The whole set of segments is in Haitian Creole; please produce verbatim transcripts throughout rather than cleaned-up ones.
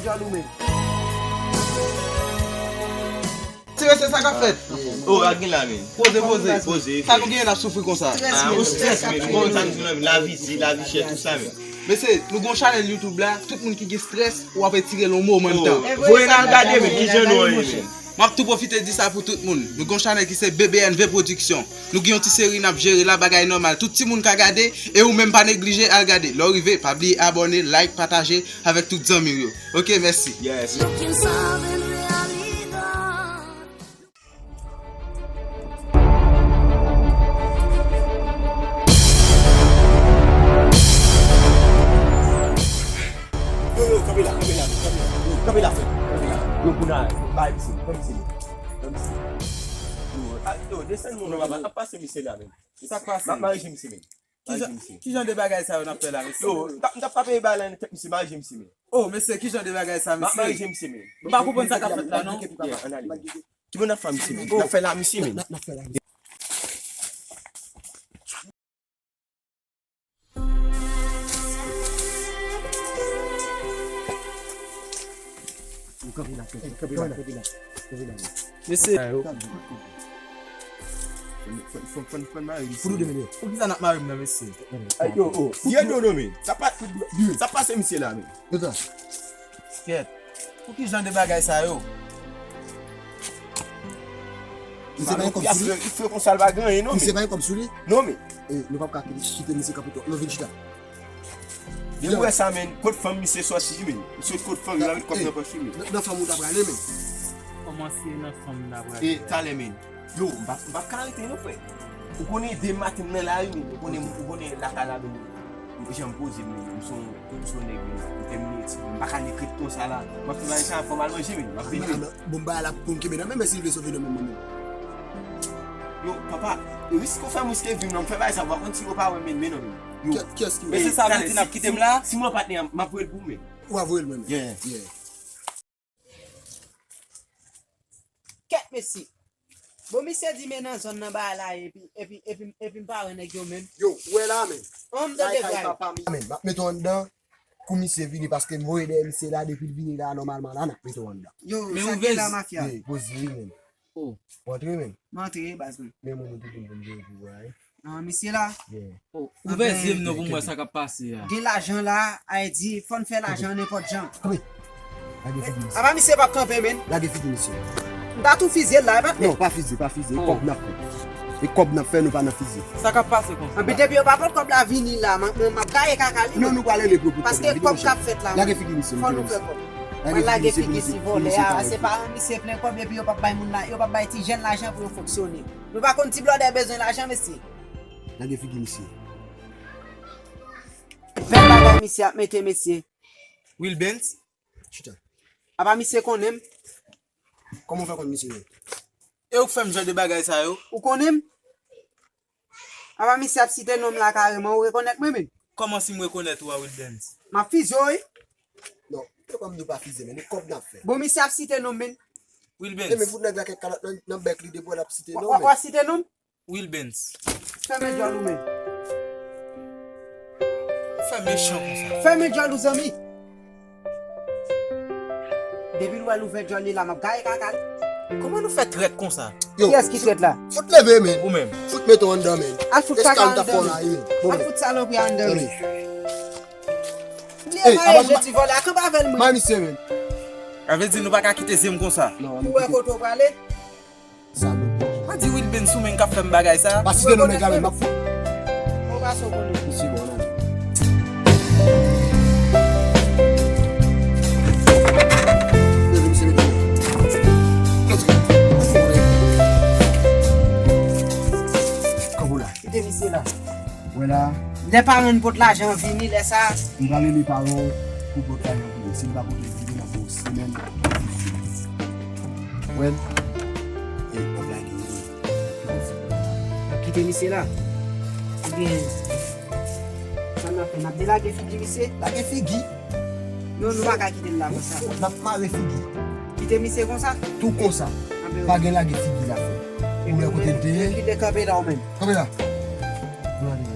Djòl ou menm. Ti mesye, sa k ap fèt? Oh, pa gen la, men. Poze, poze. Poze. Sa nou genyen n ap soufri konsa? Ah, ou strès, men. Ou konn sa m di nou, men. Lavi di, lavi chè, tout sa, men. Mesye, nou gon chanèl YouTube la, tout moun ki gen strès, w ap retire l yon moman de tan. Voye n al gade, men, kijan nou ye, men. M ap tou pwofite di sa pou tout moun. Nou gon chanèl ki se B B N V Production. Nou gen yon ti seri n ap jere la, bagay nòmal. Tout timoun ka gade, e ou menm pa neglije al gade. Lè w rive, pa bliye abòne, like, pataje avèk tout zanmi w yo. Ok, mèsi. Yes. Looking solid realidad. Yo, yo, kanpe la, kanpe la, kanpe la. Yo, kanpe la, frè. Kanpe la. Yo, Bouna, bay misye, bay misye. Bay misye. Yo, a, yo, desann moun nan, papa, ap pase misye la, menm. Sa k pase? M ap mare je misye, menm. Mare je misye. Ki jan de bagay sa yo n ap fè la, mesye? Yo, m t ap, m t ap frape bal nan tèt misye, mare je misye, menm. Oh, mesye, ki jan de bagay sa, mesye? M ap mare je misye, menm. M pa konprann sa k ap fèt la, non. Yeah, ann ale. Ki moun ap fè misye, menm? N ap fè la, misye, menm. N ap fè la. Ou kanpe la, kanpe la, kanpe la, kanpe la. Mesye. Fò, fò, fò, fò n mare misye. Poukisa n ap mare m nan, mesye? Ay, yo, oh, yo, yo, non, men. Sa pa, sa pa se misye la, men. Kèt. Pou ki jan de bagay sa yo? Misye pa gen kòb sou li. Misye pa gen kòb sou li. Non, men. E, nou p ap ka kite misye kanpe twòp. Nou vin chita. Depi w wè sa, men, kot fanm misye sòti, men. Misye kot fanm, li pa met kòb nan pòch li, men. Nan fanm ou ta prale, men. Kòman se nan fanm m ta prale? E, talè, men. Yo, m p ap, m p ap ka rete non, frè. Ou konnen demen maten m nan lari, men. Ou konnen, ou konnen lakay la, men. Jan m poze m, men. M se yon, m se yon nèg, men. M tèmine etid, men. M pa ka neglije tan sa la. M ap fè bagay sa, fò m al manje, men. M ap vini, men. Bon, bagay la pou m kenbe nan men, men si l vle sove nan men mwen, men. Yo, papa, risk ou fè m riske vi m nan, m fè bagay sa, w pa konn si yo pa wè m, men, men non, men. Yo. Kiyès ki wè? Men se sa w vle di, n ap kite m la? Si m wè patnè a, m ap voye l pou ou, men. Ou a voye l, men. Yeah. Yeah. Kèt, mesye. Bon, misye di men nan zòn nan bagay la, epi, epi, epi, epi m pa wè nèg yo menm. Yo, ou wè la, men. An m tande papa m. Men, m ap mete w anndan. Kou misye vini, paske m voye dèyè misye la, depi l vini la, nòmalman la, n ap mete w anndan. Yo, sa gen la, mafya? Wi, poze wi, men. Oh. Ou antre, men. M antre, baz mwen. Men moun ou te di m pou m jere pou ou a, wi. Nan misye la. Yeah. Oh, ouvè zye m non pou m wè sa k ap pase a. Gen lajan la, Ayiti, fò n fè lajan nenpòt jan. Kanpe. Lage figi misye. Apa misye p ap kanpe, men? Lage figi misye. M ta tou fizye l la, e pa t. Non, pa fizye, pa fizye. E kòb n ap fè. E kòb n ap fè, nou pa nan fizye. Sa k ap pase konsa? Anpi depi yo pa pot kòb la vini la, m, m, m ap gaye kaka li. Non, nou pral rele pou, pou kòb la. Paske kòb k ap fèt la, fò nou fè kòb. Mwen lage figi si vòlè a, se pa misye plen kòb epi yo p ap bay moun la, yo p ap bay ti jèn lajan pou yo fonksyone. Nou pa konn ti blòdè bezwen lajan, mesye. Lage figi misye. Bèl bagay misye ap mete, mesye. Wilbens? Chita. Apa misye konnen m? Kòman w fè konn misye menm? E ou k fè m jan de bagay sa yo? Ou konnen m? Apa misye ap site non m la kareman, ou rekonèt mwen menm? Kòman si m rekonèt ou a, Wilbens? M ap fizye w, wi. Non, se kòm nou pa fizye, men e kòb n ap fè. Bon, misye ap site non m, men. Wilbens. E men fout nèg la kèk kalòt nan, nan bèk li depi w ap site non m. W ap site non m? Wilbens. Fèmen djòl ou menm. Ou fè mechan konsa. Fèmen djòl ou, zanmi. Depi l wè l ouvè djòl li la, m ap gaye kaka l. Kòman nou fè trèt konsa? Yo, kiyès ki trèt la? Fout leve, men. Ou menm. Fout mete w anndan, men. Al fout kaka anndan, men. Al fout salopri anndan, men. Bliye mare je ti vòlè a, kanpe avè l, mwen. Mare misye, men. Sa vle di nou pa ka kite zye m konsa. Ou wè kote w prale? Salopri. Pa di Wilbens ou menm k ap fè m bagay sa. Pa site non nèg la menm, m ap fout. Bon, pa sa w konnen. Misye bon, nan. Leve misye, mete. Kanpe w la. Kite misye la. Wè la. Lè paran n pot lajan vini, lè sa. M pral rele paran w pou pot lajan vini. Si l pa pote l vini, n ap fè yon semèn. Wè l. E, n ap lage l. N ap kite misye la. Ebyen, sa n ap fè? N ap delage figi misye? Lage figi? Non, nou pa ka kite l la konsa. N ap mare figi. Kite misye konsa? Tou konsa. Pa gen lage figi la, frè. Ou wè kote l te ye? Kite kanpe la ou menm. Kanpe la. Ann ale.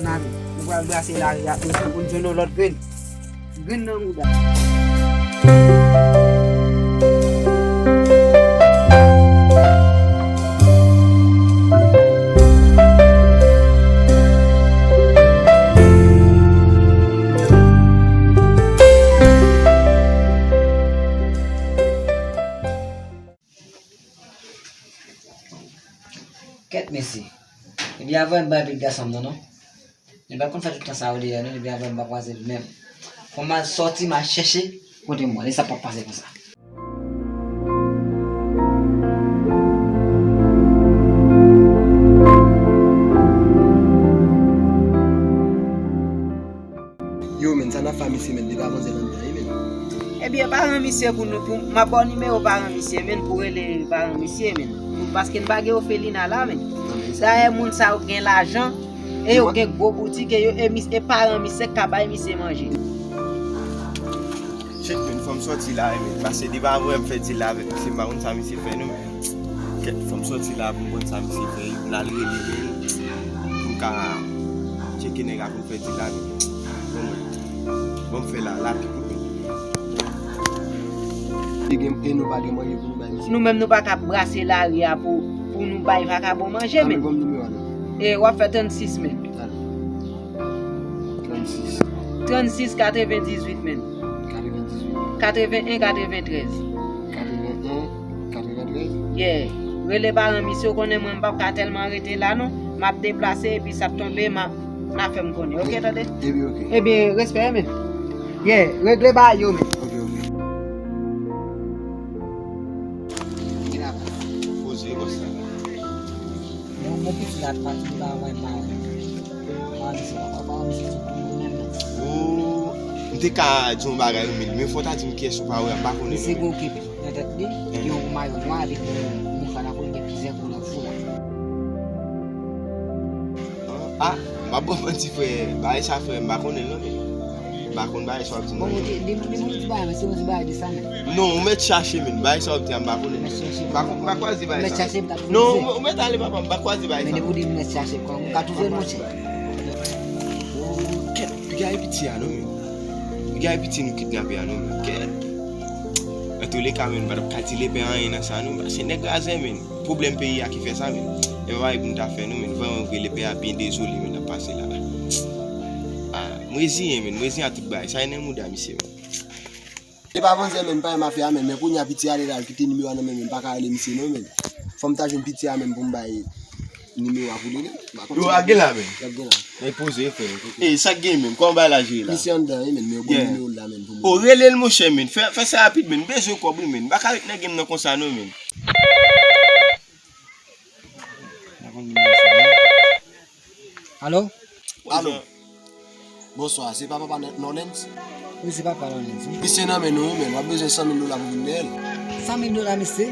Ann ale. Nou pral brase lari a konsa pou n jwenn yon lòt grenn. Grenn nan mouda. Kèt mesye. Ebyen, avè m pa epi gason m nan, non. Li pa konn fè tout tan sa yo deyò, non. Ebyen, avè m pa kwaze l menm. Fò m al sòti, m al chèche kote m ale, sa p ap pase konsa. Yo, men, sa n ap fè a misye, men, li pa manzè nan mitan, wi, men. Ebyen, paran misye pou nou, pou, m ap ba w nimewo paran misye, men, pou rele paran misye, men. Paske n pa gen ofelina la, men. Dayè, moun sa yo gen lajan, e yo gen gwo boutik, e yo, e mis-, e paran misye k ka bay misye manje. Chèk, men, fò m sòti la, men. Paske depi avè m fè dil la avèk misye, m pa konn sa misye fè, non, men. Kèt, fò m sòti la pou m konn sa misye fè. N al rele, men, pou m ka tcheke nèg la pou m fè dil la, men. Bon, mwen. Bon, m fè la, la, pi kout, men. E gen, e nou pa gen manje pou nou bay misye. Nou menm, nou pa ka brase lari a pou, pou nou bay vakabon manje, men. Ban m nimewo a, non. E w ap fè trannsis, men. Trannsis. Trannsis katrevendizuit, men. Katrevendizuit. Katreven en, katreventrèz. Katreven en, katreventrèz? Yeah. Rele paran misye, w konnen mwen, m p ap ka tèlman rete la, non. M ap deplase, epi sa tonbe, m ap, n a fè m konnen. Oke, tande? Ebyen, oke. Ebyen, respè, men. Yeah, regle bagay yo, men. Oke, oke. Poze, bòs la. Bon, bon, pitit la, pati, li pa wè, pa wè. Pa wè, misye, pa wè, misye, sou pou nou menm, non. Oh, m te ka di yon bagay, wi, men, men fò w ta di m kiyès ou pa wè, m pa konnen, non, men. Misye gen yon kepi nan tèt li, li gen yon mayo nwa avèk yon, yon mouchwa nan kou l, gen plizyè koulè foula. Ah, m ap ba w manti, frè. Bagay sa, frè, m pa konnen l, non, men. M pa konn bagay sa w ap di m nan, non. Bon, di, di, di, di, di bagay, men se yon ti bagay de sa, men. Non, ou mèt chache, men. Bagay sa w ap di a, m pa konnen l, non. M pa, m pa kwaze bagay sa. Non, ou, ou mèt ale, papa, m pa kwaze bagay sa. Men depi w di m mèt chache, kòman m ka twouve l, monchè? Oh, kèt, piga e piti a, non, men. Piga e piti nou kidnape a, non, men. Kèt. Antouleka, men, m pa t ap ka di lepè anyen nan sa, non. Se nèg razè, men. Pwoblèm peyi a ki fè sa, men. E pa bagay pou n ta fè, non, men. Vrèman vre, lepè a byen dezole, men, n ap pase la. Ah, m reziyen, men. M reziyen a tout bagay. Sa e nan mouda misye, men. Se pa manzè, men, pa e mafya, men. Men kounye a piti a, li al kite nimewo a nan men, men. M pa ka rele misye, non, men. Fò m ta jwenn piti a, men, pou m bay nimewo a pou li, li. M pa konn. Yo, a gen la, men. Y ap gen la. Men poze, frè. E, sa k gen, men? Kòman bagay la jere la? Misye anndan, wi, men. Men yo bon nimewo l la, men, pou mwen. O, rele l, monchè, men. Fè, fè sa rapid, men. M bezwen kòb, wi, men. M pa ka ret nan game nan konsa, non, men. Alo? Alo. Bonswa, se pa papa Nolens? Wi, se papa Nolens, wi. Misye nan men nou, wi, men w ap bezwen san mil dola pou vin dèyè l. San mil dola, mesye?